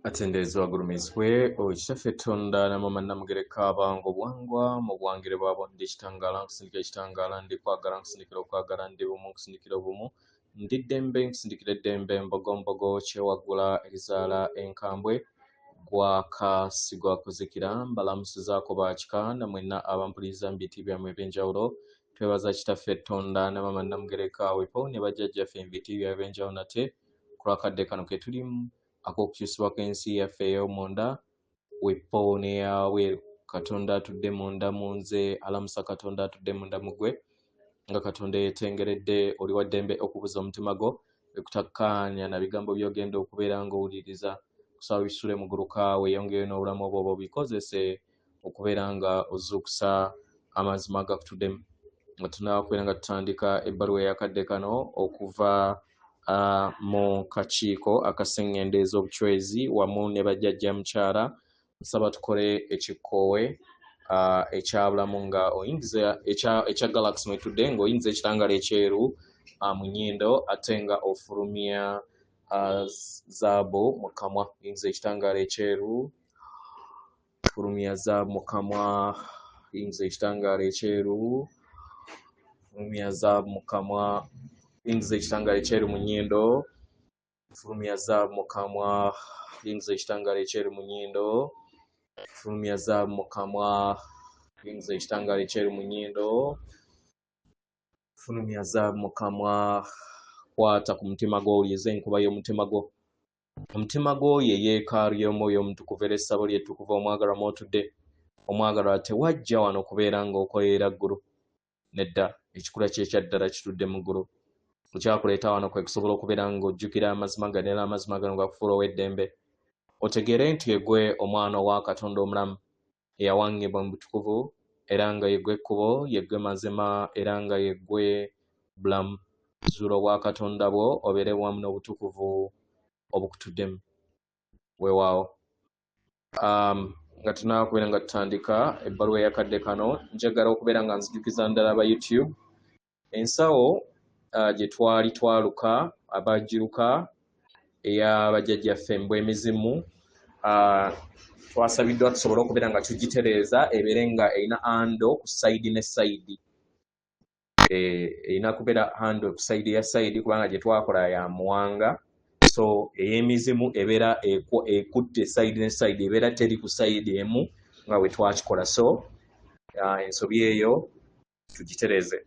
Atenderezebwa agulumizibwe oyo Kitaffe Tonda ne Maama Namugereka abanga obuwangwa mu buwangire bwabwo. Ndi kitangaala nkusindikira ekitangaala, ndi kwagala nkusindikira okwagala, ndi bumu nkusindikira obumu, ndi ddembe nkusindikira eddembe, mbogombogo kyewaggula erizaala enkambwe, gwaka sigwakuzikira. Mbalamusizaako ba kika na mwenna abampuliriza mu biti byammwe eby'enjawulo. Twebaza Kitaffe Tonda ne Maama Namugereka wepo ne bajjajjaffe mu biti byabwe eby'enjawulo nate ku lw'akadde kano ke tulimu ak'okukyusibwa kw'ensi yaffe ey'omunda wepo n'eyawabweru. Katonda atudde munda mu nze alamusa Katonda atudde munda mu ggwe. Nga Katonda eyeetengeredde, oli wa ddembe okubuza omutima gwo ekutakkaanya na bigambo by'ogenda okubeera ng'owuliriza. Kusaba bisule muguluka weeyongereyo n'obulamu obwo oba obikozese okubeera nga ozuukusa amazima agakutuddemu. Nga tunaba kubeera nga tutandika ebbaluwa ey'akadde kano okuva mu kakiiko akaseŋŋendo ez'obucwezi wamu ne bajjajja mukyala, nsaba tukole ekikkoowe ekya bulamu nga oyingiza ekya galaxy mwetudde ng'oyingiza ekitangala ekyeru mu nnyindo ate nga ofulumya zaabu mu kamwa. Yingiza ekitangaala ekyeru, fulumya zaabu mu kamwa. Yingiza ekitangaala ekyeru, fulumya zaabu mu kamwa. Yingiza ekitangaala ekyeru mu nnyindo, fulumya zaabu mu kamwa. Yingiza ekitangaala ekyeru mu nnyindo, fulumya zaabu mu kamwa. Yingiza ekitangaala ekyeru mu nnyindo, fulumya zaabu mu kamwa. Kwata ku mutima gwo, owulirize enkuba y'omutima gwo. Omutima gwo ye yeekaalu y'Omwoyo Omutukuvu era essabo lye ettukuvu omwagalwa mw'otudde. Omwagalwa, tewajja wano kubeera ng'okolerera ggulu. Nedda, ekikula kye ekya ddala kitudde mu ggulu. Ekyakuleeta wano kwe kusobola okubeera ng'ojjukira amazima gano era amazima gano gakufuula ow'eddembe. Otegeere nti yegwe omwana owa Katonda omulamu eyawangibwa mu butukuvu era nga yegwe kkubo, yegwe mazima era nga yegwe bulamu. Zuula obwakatonda bwo obeere wamu n'obutukuvu obukutuddemu. Weewaawo. Nga tunaakubeera nga tutandika ebbaluwa eyakadde kano, njagala okubeera nga nzijukiza ndala aba YouTube ensawo gye twali twaluka abagiruka eya bajjajjaffe embwa emizimu. Twasabiddwa tusobole okubeera nga tugitereeza ebeere nga erina ando ku sayidi ne sayidi. Erina kubeera handle ku sayidi ya sayidi kubanga gye twakola ya muwanga, so ey'emizimu ebeera ekutte sayidi ne sayidi, ebeera teri ku sayidi emu nga bwe twakikola. So ensobi eyo tugitereeze.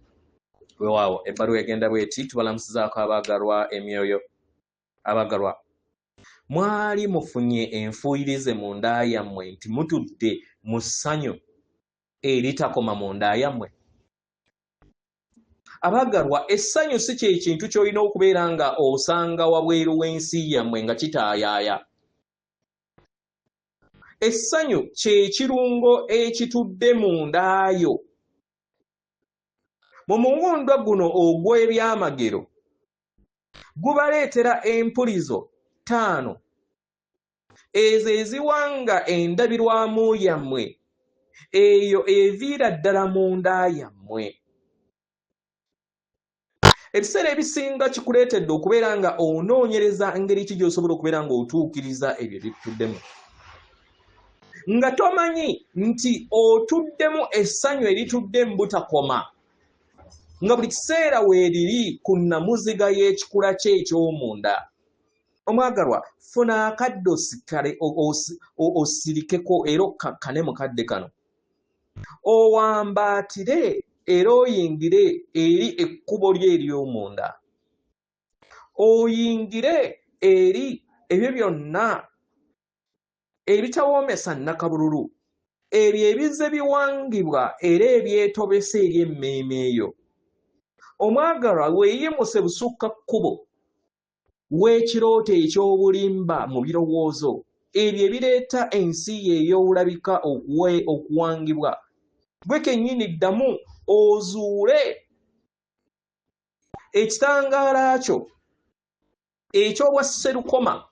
Weewaawo, ebbaluwa egenda bweti: tubalamusizaako abaagalwa emyoyo. Abagalwa, mwali mufunye enfuuyirize mu nda yammwe nti mutudde mu ssanyu eritakoma mu nda yammwe? Abagalwa, essanyu si kye kintu ky'olina okubeera nga osanga wabweru w'ensi yammwe nga kitaayaaya. Essanyu kye kirungo ekitudde mu nda yo. Mu muwundwa guno ogw'ebyamagero gubaleetera empulizo ttaano ezo eziwanga endabirwamu yammwe eyo eviira ddala mu nda yammwe. Ebiseera ebisinga kikuleetedde okubeera nga onoonyereza ngeri ki gy'osobola okubeera ng'otuukiriza ebyo ebikutuddemu, nga tomanyi nti otuddemu essanyu eritudde mu butakoma, nga buli kiseera weeriri ku nnamuziga y'ekikula kye eky'omunda. Omwagalwa, funa akadde osikale osirikeko era okkakkane mu kadde kano, owambaatire era oyingire eri ekkubo lyo ery'omunda, oyingire eri ebyo byonna ebitawoomesa nnakabululu, ebyo ebizze biwangibwa era ebyetobese eri emmeeme yo. Omwagalwa, weeyimuse busukka kkubo w'ekirooto eky'obulimba mu birowoozo ebyo ebireeta ensi yo ey'obulabika okuwangibwa. Gwe kennyini ddamu ozuule ekitangaala kyo eky'obwa sserukoma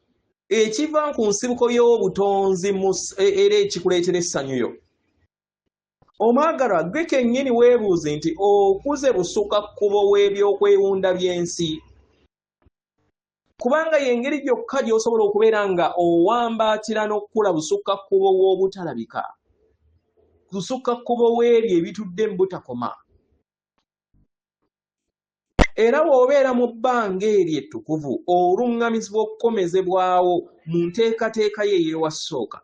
ekiva ku nsibuko y'obutonzi era ekikuleetera essanyu yo. Omwagalwa, ggwe kennyini weebuuze nti okuze busuka kkubo w'ebyokwewunda by'ensi? Kubanga y'engeri gyokka gy'osobola okubeera nga owambaatira n'okukula busukka kkubo w'obutalabika, busukka kkubo w'ebyo ebitudde mu butakoma. Era bw'obeera mu bbanga eryo ettukuvu, oluŋŋamizibwa okukomezebwawo mu nteekateeka yo ey'ewasooka.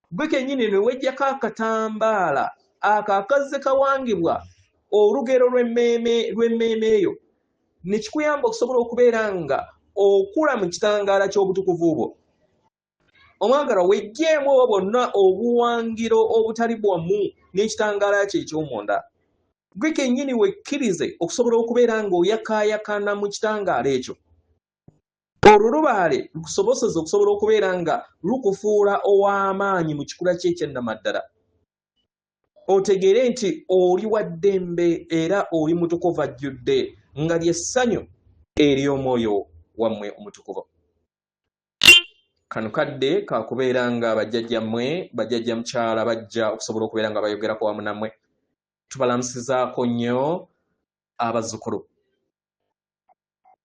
Ggwe kennyini ne weggyako akatambaala ako akazze kawangibwa olugero lw'emmeeme lw'emmeeme yo, ne kikuyamba okusobola okubeera nga okula mu kitangaala ky'obutukuvu bwo. Omwagalwa, weggyeemu obwo bwonna obuwangiro obutali bwamu n'ekitangaala kyo eky'omunda. Ggwe kennyini wekkirize okusobola okubeera ng'oyakaayakana mu kitangaala ekyo. Olwo lubaale lukusoboseze okusobola okubeera nga lukufuula ow'amaanyi mu kikula kye ekyannamaddala. Otegeere nti oli wa ddembe era oli mutukuvu ajjudde, nga ly'essanyu ery'omwoyo wammwe omutukuvu. Kano kadde ka kubeera nga bajjajjammwe, bajjajja mukyala bajja okusobola okubeera nga bayogerako wamu nammwe. Tubalamusizaako nnyo abazzukulu.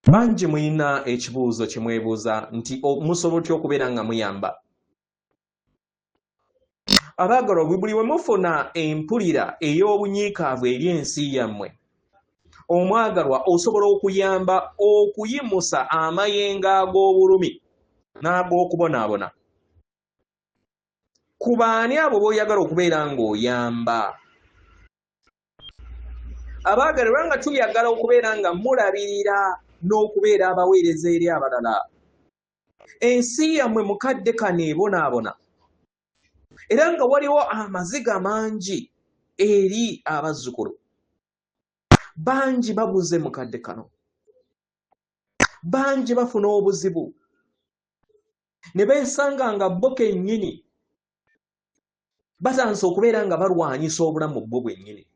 Bangi mulina ekibuuzo kye mwebuuza nti musobola otya okubeera nga muyamba? Abaagalwa, buli we mufuna empulira ey'obunyiikaavu eri ensi yammwe, omwagalwa osobola okuyamba okuyimusa amayengo ag'obulumi n'ag'okubonaabona. Ku baani abo b'oyagala okubeera ng'oyamba? Abaagalwa, nga tuyagala okubeera nga mulabirira n'okubeera abaweereza eri abalala. Ensi yammwe mu kadde kano ebonaabona era nga waliwo amaziga mangi eri abazzukulu. Bangi babuze mu kadde kano, bangi bafuna obuzibu ne beesanga nga bo kennyini batandise okubeera nga balwanyisa obulamu bwo bwennyini,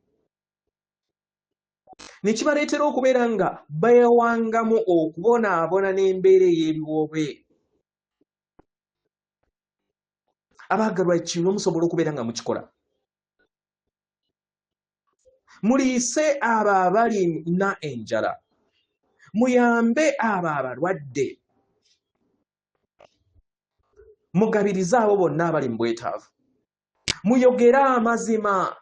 ne kibaleetera okubeera nga beewangamu okubonaabona n'embeera ey'ebiwoobe. Abaagalwa, kino musobola okubeera nga mukikola. Muliise abo abalina enjala, muyambe abo abalwadde, mugabirize abo bonna abali mu bwetaavu, muyogere amazima.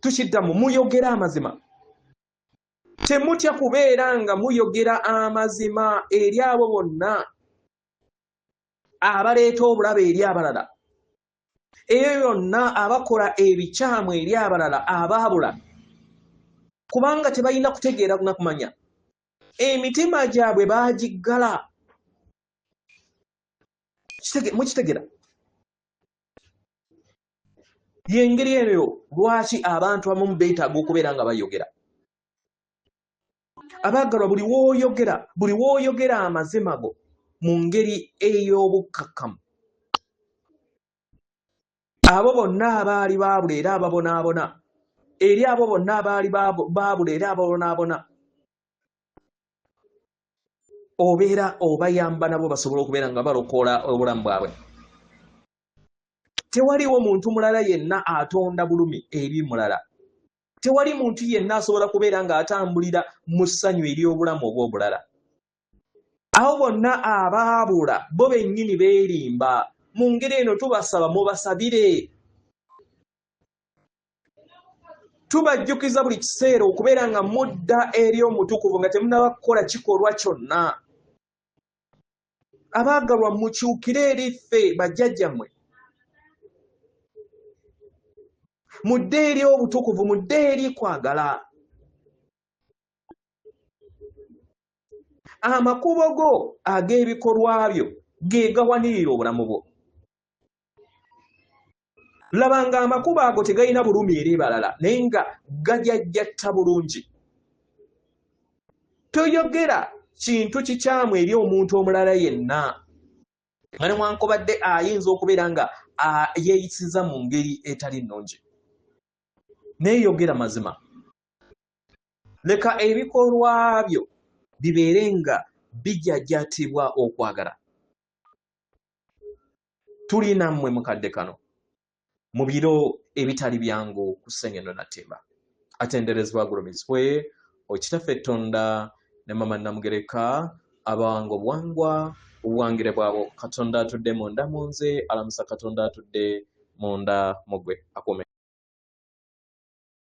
Tukiddamu, muyogere amazima. Temutya kubeera nga muyogera amazima eri abo bonna abaleeta obulabe eri abalala, eyo yonna abakola ebikyamu eri abalala abaabula, kubanga tebalina kutegeera na kumanya. Emitima gyabwe baagiggala. Mukitegera? Y'engeri eyo lwaki abantu abamu beetaaga okubeera nga bayogera. Abaagalwa, buli w'oyogera, buli w'oyogera amazima go mu ngeri ey'obukkakkamu, abo bonna abaali baabula era ababonaabona, eri abo bonna abaali baabula era ababonaabona, obeera obayamba nabo basobola okubeera nga balokola obulamu bwabwe. Tewaliwo muntu mulala yenna atonda bulumi eri mulala. Tewali muntu yenna asobola kubeera ng'atambulira mu ssanyu ery'obulamu obw'obulala. Abo bonna abaabula bo bennyini beerimba. Mu ngeri eno tubasaba mubasabire. Tubajjukiza buli kiseera okubeera nga mudda eri omutukuvu nga temunnaba kukola kikolwa kyonna. Abaagalwa, mukyukire eri ffe bajjajjammwe, mudde eri obutukuvu, mudde eri kwagala. Amakubo go ag'ebikolwa byo ge gawanirira obulamu bwo. Laba nga amakubo ago tegalina bulumi eri balala, naye nga gajajjatta bulungi. Toyogera kintu kikyamu eri omuntu omulala yenna, nga newankubadde ayinza okubeera nga yeeyisiza mu ngeri etali nnungi, naye yogera mazima. Leka ebikolwa byo bibeere nga bijajjatibwa okwagala. Tuli nammwe mukadde kano mu biro ebitali byangu ku Ssengendo Nattimba. Atenderezebwa agulumizibwe Okitaffe Ttonda Ne Mama Namugereka abawanga obuwangwa obwangire bwabwo. Katonda atudde munda mu nze alamusa Katonda atudde munda mu ggwe akuume.